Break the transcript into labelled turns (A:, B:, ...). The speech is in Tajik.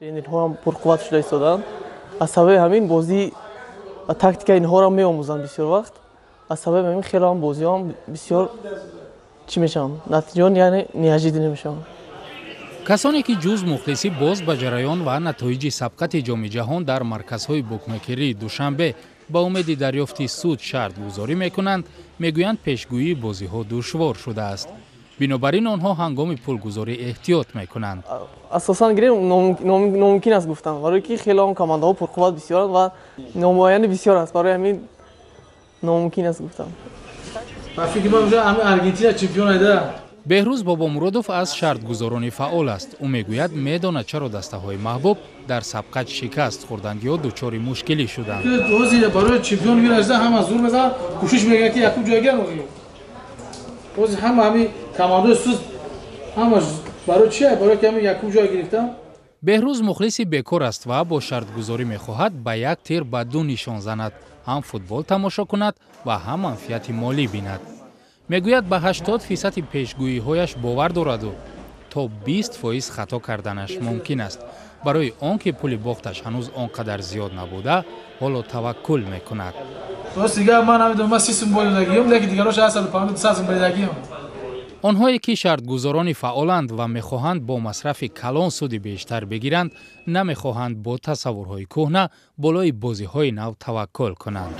A: Тренерҳоам пурқувват шуда истодаанд. Аз сабаби ҳамин бозӣ ва тактикаи инҳоро меомӯзанд бисёр вақт. Аз сабаби ҳамин хеле ҳам бозиҳоам бисёр чӣ мешаванд, натиҷаҳо, яъне, неожиданно мешаванд.
B: Касоне ки ҷуз мухлисӣ боз ба ҷараён ва натоиҷи сабқати Ҷоми Ҷаҳон дар марказҳои букмекерии Душанбе ба умеди дарёфти суд шартгузорӣ мекунанд, мегӯянд, пешгӯии бозиҳо душвор шудааст. Бинобар ин онҳо ҳангоми пулгузорӣ эҳтиёт мекунанд.
A: Асосан гирем, номумкин аст гуфтан, барое ки хеле ҳам командаҳо пурқувват бисёранд ва номуайяни бисёр аст. Барои ҳамин номумкин аст гуфтан.
C: Ба фикри ман, ҳамин Аргентина чемпион айда.
B: Беҳрӯз Бобомуродов аз шартгузорони фаъол аст. Ӯ мегӯяд, медонад, чаро дастаҳои маҳбуб дар сабқат шикаст хӯрданд ё дучори мушкилӣ шуданд.
C: Ҳозир барои чемпион мирасида, ҳама зур мезанад, кӯшиш мекунад, ки якум ҷой гиранд. Ҳозир ҳама ҳамин командаи суст, ҳама барои чи? Барои ки ҳамин якум ҷой гирифтан.
B: Беҳрӯз мухлиси бекор аст ва бо шартгузорӣ мехоҳад ба як тир ба ду нишон занад: ҳам футбол тамошо кунад ва ҳам манфиати молӣ бинад. Мегӯяд, ба 80 фисади пешгӯиҳояш бовар дораду то 20 фоиз хато карданаш мумкин аст. Барои он ки пули бохташ ҳанӯз он қадар зиёд набуда, ҳоло таваккул мекунад.
C: Рост дигар, ман намедонам, ман 30 сум болидагиём, лекин дигарош 150, 200 сум болидагиём.
B: Онҳое ки шартгузорони фаъоланд ва мехоҳанд бо масрафи калон суди бештар бигиранд, намехоҳанд бо тасаввурҳои кӯҳна болои бозиҳои нав таваккул кунанд.